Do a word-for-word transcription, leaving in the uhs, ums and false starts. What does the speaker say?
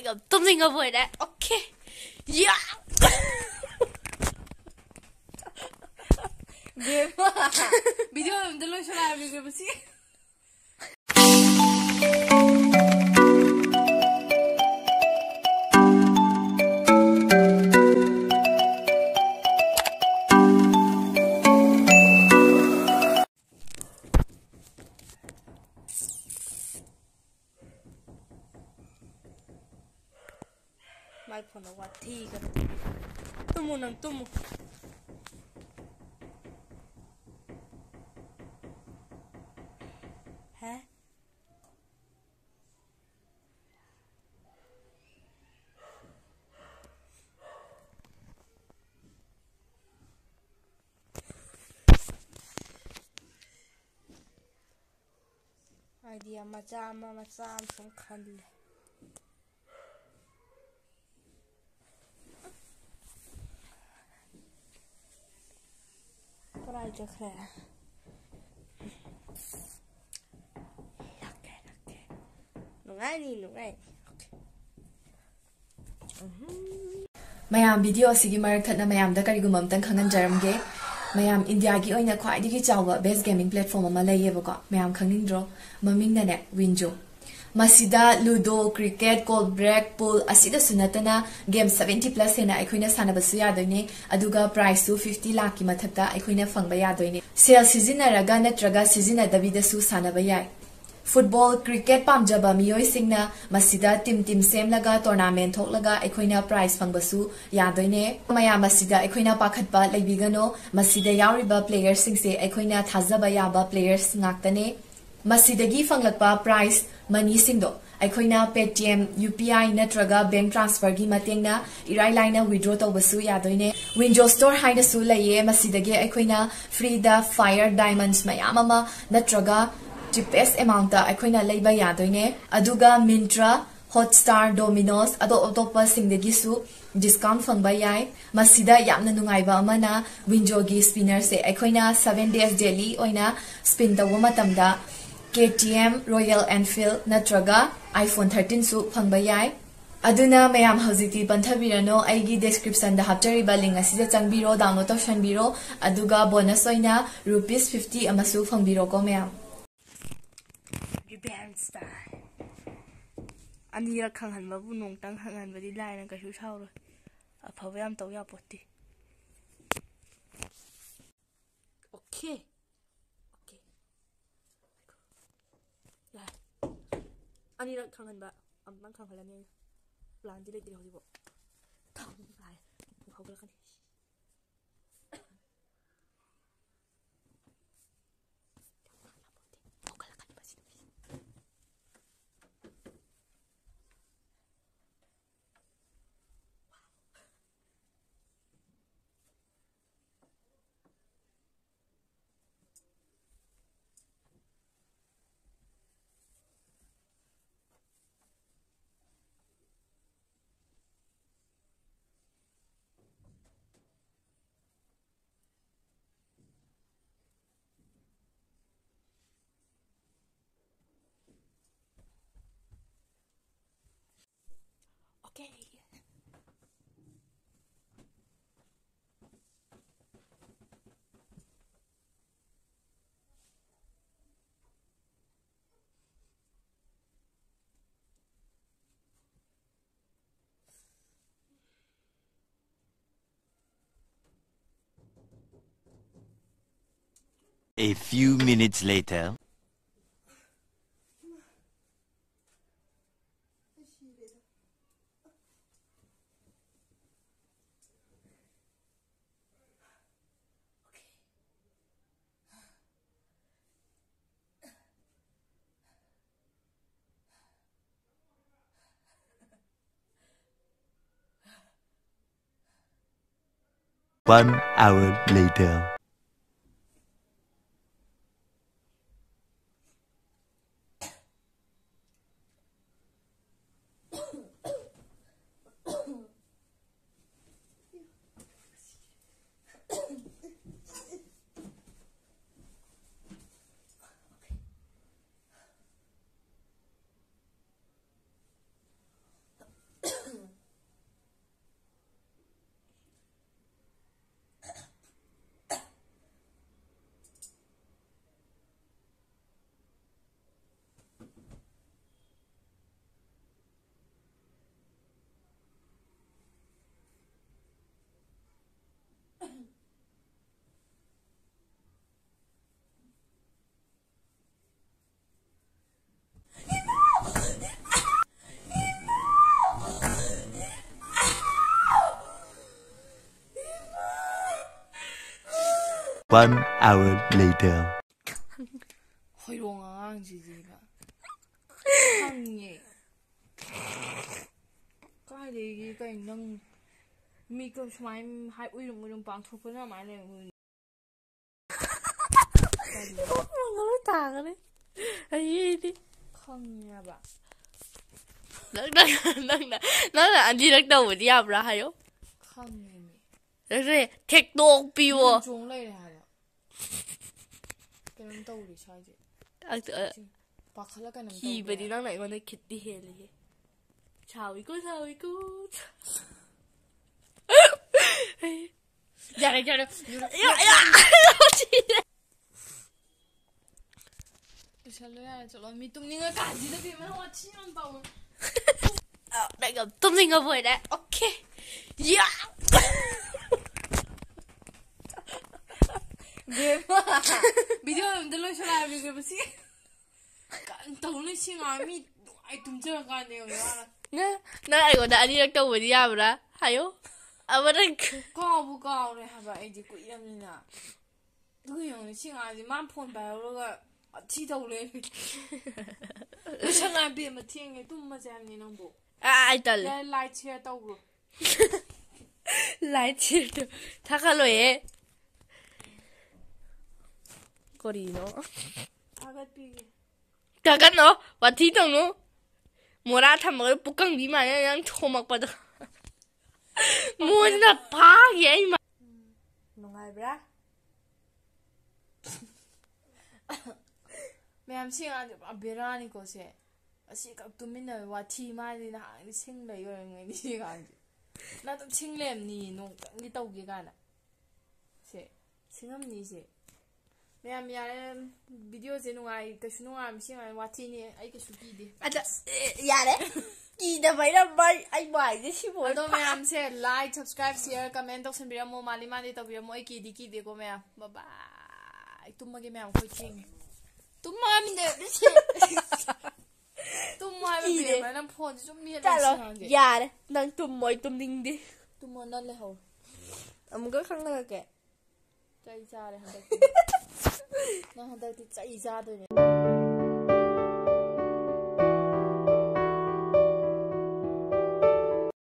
ꯌꯥꯝ ꯇꯨꯝꯅꯤꯡꯉꯕ ꯑꯣꯏꯔꯦ꯫ ꯑꯣꯀꯦ꯫ ꯌꯥ! ꯕꯦꯝꯃ, ꯚꯤꯗꯤꯑꯣ ꯑꯝꯇ ꯂꯣꯏꯁꯤꯜꯂꯛꯑꯕꯅꯤꯁꯦ ꯃꯁꯤ꯫ ꯃꯥꯏ ꯐꯣꯟꯗ ꯋꯥꯊꯤꯒ꯫ ꯇꯨꯝꯃꯨ ꯅꯪ, ꯇꯨꯝꯃꯨ꯫ ꯍꯦ? ꯑꯥꯏꯗꯤꯌꯥ ꯃꯆꯥ ꯑꯃ, ꯃꯆꯥ ꯑꯃ ꯁꯨꯝ ꯈꯜꯂꯦ꯫ ꯀꯔꯥꯏ ꯆꯠꯈ꯭ꯔꯦ? ꯂꯥꯛꯀꯦ, ꯂꯥꯛꯀꯦ꯫ ꯅꯨꯡꯉꯥꯏꯅꯤ, ꯅꯨꯡꯉꯥꯏꯅꯤ꯫ ꯑꯣꯀꯦ꯫ ꯃꯌꯥꯝ, ꯚꯤꯗꯤꯑꯣ ꯑꯁꯤꯒꯤ ꯃꯔꯛ ꯊꯠꯅ ꯃꯌꯥꯝꯗ ꯀꯔꯤꯒꯨꯝꯕ ꯑꯝꯇꯪ ꯈꯪꯍꯟꯖꯔꯝꯒꯦ꯫ ꯃꯌꯥꯝ, ꯏꯟꯗꯤꯌꯥꯒꯤ ꯑꯣꯏꯅ ꯈ꯭ꯋꯥꯏꯗꯒꯤ ꯆꯥꯎꯕ ꯕꯦꯁ ꯒꯦꯃꯤꯡ ꯄ꯭ꯂꯦꯠꯐꯣꯝ ꯑꯃ ꯂꯩꯌꯦꯕꯀꯣ꯫ ꯃꯌꯥꯝ ꯈꯪꯅꯤꯡꯗ꯭ꯔꯣ? ꯃꯃꯤꯡꯅꯅꯦ, ꯋꯤꯟꯖꯣ꯫ ꯃꯁꯤꯗ ludo, cricket, call break, pool ꯑꯁꯤꯗꯁꯨ ꯅꯠꯇꯅ ꯒꯦꯝ ꯁꯚꯦꯟꯇꯤ ꯄ꯭ꯂꯁ ꯍꯦꯟꯅ ꯑꯩꯈꯣꯏꯅ ꯁꯥꯟꯅꯕꯁꯨ ꯌꯥꯗꯣꯏꯅꯦ꯫ ꯑꯗꯨꯒ ꯄ꯭ꯔꯥꯏꯖꯁꯨ ꯐꯤꯐꯇꯤ ꯂꯥꯈꯀꯤ ꯃꯊꯛꯇ ꯑꯩꯈꯣꯏꯅ ꯐꯪꯕ ꯌꯥꯗꯣꯏꯅꯦ꯫ ꯁꯦꯜ ꯁꯤꯖꯤꯟꯅꯔꯒ ꯅꯠꯇ꯭ꯔꯒ ꯁꯤꯖꯤꯟꯅꯗꯕꯤꯗꯁꯨ ꯁꯥꯟꯅꯕ ꯌꯥꯏ꯫ ꯐꯨꯠꯕꯣꯜ, ꯀ꯭ꯔꯤꯀꯦꯠ ꯄꯥꯝꯖꯕ ꯃꯤꯑꯣꯏꯁꯤꯡꯅ ꯃꯁꯤꯗ ꯇꯤꯝ ꯇꯤꯝ ꯁꯦꯝꯂꯒ ꯇꯣꯔꯅꯥꯃꯦꯟ ꯊꯣꯛꯂꯒ ꯑꯩꯈꯣꯏꯅ ꯄ꯭ꯔꯥꯏꯖ ꯐꯪꯕꯁꯨ ꯌꯥꯗꯣꯏꯅꯦ꯫ ꯃꯌꯥꯝ, ꯑꯁꯤꯗ ꯑꯩꯈꯣꯏꯅ ꯄꯥꯈꯠꯄ ꯂꯩꯕꯤꯒꯅꯣ꯫ ꯃꯁꯤꯗ ꯌꯥꯎꯔꯤꯕ ꯄ꯭ꯂꯦꯌꯔꯁꯤꯡꯁꯦ ꯑꯩꯈꯣꯏꯅ ꯊꯥꯖꯕ ꯌꯥꯕ ꯄ꯭ꯂꯦꯌꯔꯁ ꯉꯥꯛꯇꯅꯦ꯫ ꯃꯁꯤꯗꯒꯤ ꯐꯪꯂꯛꯄ ꯄ꯭ꯔꯥꯏꯖ ꯃꯅꯤꯁꯤꯡꯗꯣ ꯑꯩꯈꯣꯏꯅ ꯄꯦꯇꯤꯑꯦꯝ, ꯌꯨ ꯄꯤ ꯑꯥꯏ ꯅꯠꯇ꯭ꯔꯒ ꯕꯦꯡꯛ ꯇ꯭ꯔꯥꯟꯁꯐꯔꯒꯤ ꯃꯇꯦꯡꯅ ꯏꯔꯥꯏ ꯂꯥꯏꯅ ꯋꯤꯗ꯭ꯔꯣ ꯇꯧꯕꯁꯨ ꯌꯥꯗꯣꯏꯅꯦ꯫ ꯋꯤꯟꯖꯣ ꯁ꯭ꯇꯣꯔ ꯍꯥꯏꯅꯁꯨ ꯂꯩꯌꯦ꯫ ꯃꯁꯤꯗꯒꯤ ꯑꯩꯈꯣꯏꯅ ꯐ꯭ꯔꯤꯗ ꯐꯥꯏꯌꯔ ꯗꯥꯏꯃꯟꯁ ꯃꯌꯥꯝ ꯑꯃ ꯅꯠꯇ꯭ꯔꯒ ꯆꯤꯄꯦꯁ ꯑꯦꯃꯥꯎꯟꯇ ꯑꯩꯈꯣꯏꯅ ꯂꯩꯕ ꯌꯥꯗꯣꯏꯅꯦ꯫ ꯑꯗꯨꯒ ꯃꯤꯟꯇ꯭ꯔꯥ, ꯍꯣꯠꯁ꯭ꯇꯥꯔ, ꯗꯣꯃꯤꯅꯣꯁ, ꯑꯇꯣꯞ ꯑꯇꯣꯞꯄꯁꯤꯡꯗꯒꯤꯁꯨ ꯗꯤꯁꯀꯥꯎꯟ ꯐꯪꯕ ꯌꯥꯏ꯫ ꯃꯁꯤꯗ ꯌꯥꯝꯅ ꯅꯨꯡꯉꯥꯏꯕ ꯑꯃꯅ, ꯋꯤꯟꯖꯣꯒꯤ ꯁ꯭ꯄꯤꯅꯔꯁꯦ ꯑꯩꯈꯣꯏꯅ ꯁꯚꯦꯟ ꯗꯦꯖ ꯗꯦꯂꯤ ꯑꯣꯏꯅ ꯁ꯭ꯄꯤꯟ ꯇꯧꯕ ꯃꯇꯝꯗ ꯀꯦ ꯇꯤ ꯑꯦꯝ, ꯔꯣꯌꯦꯜ ꯑꯦꯟꯐꯤꯜ ꯅꯠꯇ꯭ꯔꯒ ꯑꯥꯏꯐꯣꯟ ꯊꯥꯔꯇꯤꯟꯁꯨ ꯐꯪꯕ ꯌꯥꯏ꯫ ꯑꯗꯨꯅ ꯃꯌꯥꯝ ꯍꯧꯖꯤꯛꯇꯤ ꯄꯟꯊꯕꯤꯔꯅꯨ, ꯑꯩꯒꯤ description ꯗ ꯍꯥꯞꯆꯔꯤꯕ link ꯑꯁꯤꯗ ꯆꯪꯕꯤꯔꯣ, download ꯇꯧꯁꯟꯕꯤꯔꯣ, ꯑꯗꯨꯒ bonus ꯑꯣꯏꯅ rupees fifty ꯑꯃꯁꯨ ꯐꯪꯕꯤꯔꯣꯀꯣ ꯃꯌꯥꯝ꯫ Revenge time. ꯑꯅꯤꯔꯛ ꯈꯪꯍꯟꯕꯕꯨ ꯅꯣꯡꯇꯪ ꯈꯪꯍꯟꯕꯗꯤ ꯂꯥꯏꯅ ꯀꯩꯁꯨ ꯁꯥꯎꯔꯣꯏ꯫ ꯑꯐꯕ ꯌꯥꯝ ꯇꯧ ꯌꯥꯄꯣꯠꯇꯦ꯫ Okay. Okay. ꯌꯥꯔꯦ꯫ ꯑꯅꯤꯔꯛ ꯈꯪꯍꯟꯕ, ꯑꯃꯨꯛꯇꯪ ꯈꯪꯍꯜꯂꯅꯤ ꯑꯩꯅ꯫ Plan ꯗꯤ ꯂꯩꯇ꯭ꯔꯤ ꯍꯧꯖꯤꯛꯐꯥꯎ꯫ ꯊꯥꯎ ꯉꯥꯏꯔꯦ꯫ ꯍꯧꯒꯠꯂꯛꯀꯅꯤ꯫ ꯍꯧꯒꯠꯂꯛꯀꯅꯤ ꯃꯁꯤ ꯅꯨꯄꯤꯁꯦ꯫ Okay. A few minutes later. One hour later. One hour later. ꯍꯣꯏꯔꯣꯡ ꯑꯉꯥꯡꯁꯤꯗꯤꯕ ꯈꯪꯉꯦ꯫ ꯀꯥꯏꯗꯒꯤ ꯀꯩꯅꯣ ꯅꯪ ꯃꯤꯀꯞ ꯁꯨꯃꯥꯏꯅ ꯍꯥꯏ ꯎꯏꯔꯨꯝ ꯎꯏꯔꯨꯝ ꯄꯥꯡꯊꯣꯛꯄꯅ ꯀꯃꯥꯏꯅ ꯂꯩ? ꯃꯪꯒꯜ ꯇꯥꯒꯅꯤ꯫ ꯑꯩꯗꯤ ꯈꯪꯉꯦꯕ꯫ ꯅꯪꯅ ꯅꯪꯅ ꯅꯪꯅ ꯑꯅꯤꯔꯛ ꯇꯧꯕꯗꯤ ꯌꯥꯕ꯭ꯔꯥ ꯍꯥꯏꯌꯣ꯫ ꯈꯪꯉꯦꯃꯤ꯫ ꯅꯪꯁꯦ ꯊꯦꯛꯇꯣꯛꯄꯤꯌꯣ꯫ ꯃꯤꯍꯨꯟ ꯆꯣꯡ ꯂꯩꯔꯦ ꯍꯥꯏꯕ꯫ ꯀꯩꯅꯣꯝ ꯇꯧꯔꯤ ꯁ꯭ꯋꯥꯏꯁꯦ꯫ ꯑ- ꯑ- ꯁꯤ ꯄꯥꯈꯠꯂ ꯀꯩꯅꯣꯝ ꯀꯤꯕꯗꯤ ꯇꯧꯔꯦ꯫ ꯅꯪꯅ ꯑꯩꯉꯣꯟꯗ ꯈꯤꯠꯇꯤ ꯍꯦꯜꯂꯤꯍꯦ꯫ ꯁꯥꯎꯏꯀꯣ ꯁꯥꯎꯏꯀꯣ꯫ ꯌꯥꯔꯦ ꯌꯥꯔꯦ꯫ ꯌꯥ- ꯌꯥ- ꯂꯣꯏꯁꯜꯂꯣ ꯌꯥꯔꯦ ꯆꯠꯂꯣ ꯃꯤ ꯇꯨꯝꯅꯤꯡꯉ ꯀꯥꯟꯁꯤꯗ ꯕꯦꯝꯃ ꯅꯪ ꯋꯥꯊꯤ ꯌꯥꯝ ꯇꯧꯋꯦ꯫ ꯑ, ꯅꯪ ꯌꯥꯝ ꯇꯨꯝꯅꯤꯡꯉꯕ ꯑꯣꯏꯔꯦ꯫ ꯑꯣꯀꯦ꯫ ꯌꯥ! ꯕꯦꯝꯃ, ꯚꯤꯗꯤꯑꯣ ꯑꯝꯇ ꯂꯣꯏꯁꯜꯂꯛꯑꯕꯤꯒꯦ ꯃꯁꯤ꯫ ꯀꯔꯤ ꯇꯧꯅꯤ ꯁꯤ ꯉꯥꯡ ꯃꯤ ꯅꯨꯡꯉꯥꯏ ꯇꯨꯝꯖꯔꯀꯥꯟꯗ ꯌꯦꯡꯉꯨ ꯃꯥꯅ꯫ ꯅꯪ ꯅꯪ ꯑꯩꯉꯣꯟꯗ ꯑꯅꯤꯔꯛ ꯇꯧꯕꯗꯤ ꯌꯥꯕ꯭ꯔꯥ? ꯍꯥꯏꯌꯣ꯫ ꯑꯃꯔꯛ꯫ ꯀꯥꯎꯕꯨ ꯀꯥꯎꯔꯦ ꯍꯥꯏꯕ ꯑꯩꯗꯤ ꯀꯨꯏꯔꯕꯅꯤꯅ꯫ ꯑꯗꯨꯒ ꯌꯦꯡꯉꯨꯅꯦ ꯁꯤ ꯉꯥꯡꯁꯦ ꯃꯥ ꯐꯣꯟ ꯄꯥꯏꯍꯧꯔꯒ ꯋꯥꯊꯤ ꯇꯧ ꯂꯩꯔꯝꯃꯤ꯫ ꯂꯣꯏꯁꯪ ꯉꯥꯏ ꯕꯦꯝꯃ ꯊꯦꯡꯉꯦ ꯇꯨꯝꯃꯁꯦ ꯍꯥꯏꯕꯅꯤ ꯅꯪꯕꯨ꯫ ꯑ ꯑꯩ ꯇꯜꯂꯦ꯫ ꯌꯥꯔꯦ ꯂꯥꯏꯠ ꯁꯤꯌꯔ ꯇꯧꯈ꯭ꯔꯣ꯫ ꯂꯥꯏꯠ ꯁꯤꯌꯔꯗꯣ ꯊꯥꯒꯠꯂꯣꯏꯍꯦ꯫ ꯀꯔꯤꯅꯣ? ꯊꯥꯒꯠꯄꯤꯒꯦ꯫ ꯊꯥꯒꯠꯅꯣ꯫ ꯋꯥꯊꯤ ꯇꯧꯅꯨ꯫ ꯃꯣꯔꯥ ꯊꯝꯃꯒ ꯄꯨꯀꯪꯕꯤ ꯃꯥꯟꯅ ꯅꯪ ꯊꯣꯝꯃꯛꯄꯗꯣ꯫ ꯃꯣꯏꯅ ꯐꯥꯒꯤ ꯑꯩ ꯃꯥ- ꯅꯨꯡꯉꯥꯏꯕ꯭ꯔꯥ? ꯃꯌꯥꯝ ꯁꯤ ꯑꯉꯥꯡꯁꯦ ꯄꯨꯔꯥ ꯕꯦꯔꯥꯅꯤꯀꯣ ꯁꯦ꯫ ꯑꯁꯤ ꯈꯛ ꯇꯨꯃꯤꯟꯅꯕ ꯋꯥꯊꯤ ꯃꯥꯗꯤ ꯅꯍꯥꯟꯗꯤ ꯁꯤꯡ ꯂꯩ ꯑꯣꯏꯔꯝꯒꯅꯤ ꯁꯤ ꯑꯉꯥꯡꯁꯦ꯫ ꯅꯪ ꯑꯗꯨꯝ ꯁꯤꯡ ꯂꯩꯔꯝꯅꯤ ꯅꯣꯡꯇꯪꯗꯤ ꯇꯧꯒꯦ ꯀꯥꯏꯅ꯫ ꯁꯦ ꯁꯤꯡꯉꯝꯅꯤꯁꯦ꯫ ꯃꯌꯥꯝ ꯌꯥꯔꯦ꯫ ꯚꯤꯗꯤꯑꯣꯁꯦ ꯅꯨꯡꯉꯥꯏ ꯀꯩꯁꯨ ꯅꯨꯡꯉꯥꯏꯕ ꯁꯤ ꯋꯥꯊꯤꯅꯤ ꯑꯩ ꯀꯩꯁꯨ ꯀꯤꯗꯦ꯫ ꯑꯗ ꯑꯦ, ꯌꯥꯔꯦ꯫ ꯀꯤꯗꯕꯩꯔ ꯃꯥꯏ ꯑꯩ ꯃꯥꯏꯁꯦ ꯁꯤꯕꯨ ꯑꯣꯏ ꯑꯗꯣ ꯐꯥ- ꯃꯌꯥꯝꯁꯦ ꯂꯥꯏꯛ ꯁꯕꯁꯀ꯭ꯔꯥꯏꯕ ꯁꯤꯌꯔ ꯀꯃꯦꯟ ꯇꯧꯁꯟꯕꯤꯔꯝꯃꯣ ꯃꯥꯜꯂꯤ ꯃꯥꯜꯂꯤ ꯇꯧꯕꯤꯔꯝꯃꯣ ꯑꯩ ꯀꯤꯗꯤ ꯀꯤꯗꯦꯀꯣ ꯃꯌꯥꯝ ꯕꯕꯥꯏ ꯇꯨꯝꯃꯒꯦ ꯃꯌꯥꯝ ꯑꯩꯈꯣꯏ ꯊꯦꯡꯉꯦ꯫ ꯇꯨꯝꯃꯒꯦ ꯇꯨꯝꯃꯣ ꯍꯥꯏꯕ ꯀꯤꯗꯦ꯫ ꯕꯦꯝꯃ ꯅꯪ ꯐꯣꯟꯁꯦ ꯁꯨꯝ ꯃꯦꯠꯂ ꯆꯠꯂꯣ ꯁꯤ ꯑꯉꯥꯡꯁꯦ꯫ ꯌꯥꯔꯦ ꯅꯪ ꯇꯨꯝꯃꯣ ꯑꯩ ꯇꯨꯝꯅꯤꯡꯗꯦ꯫ ꯇꯨꯝꯃꯣ ꯅꯪ ꯂꯩꯍꯧꯔꯣ꯫ ꯑꯃꯨꯛꯀ ꯈꯪꯅꯔꯛꯀꯦ꯫ ꯆꯩ ꯆꯥꯔꯦ ꯍꯟꯗꯛꯇꯤ꯫ ꯅꯪ ꯍꯟꯗꯛꯇꯤ ꯆꯩ ꯆꯥꯗꯣꯏꯅꯦ꯫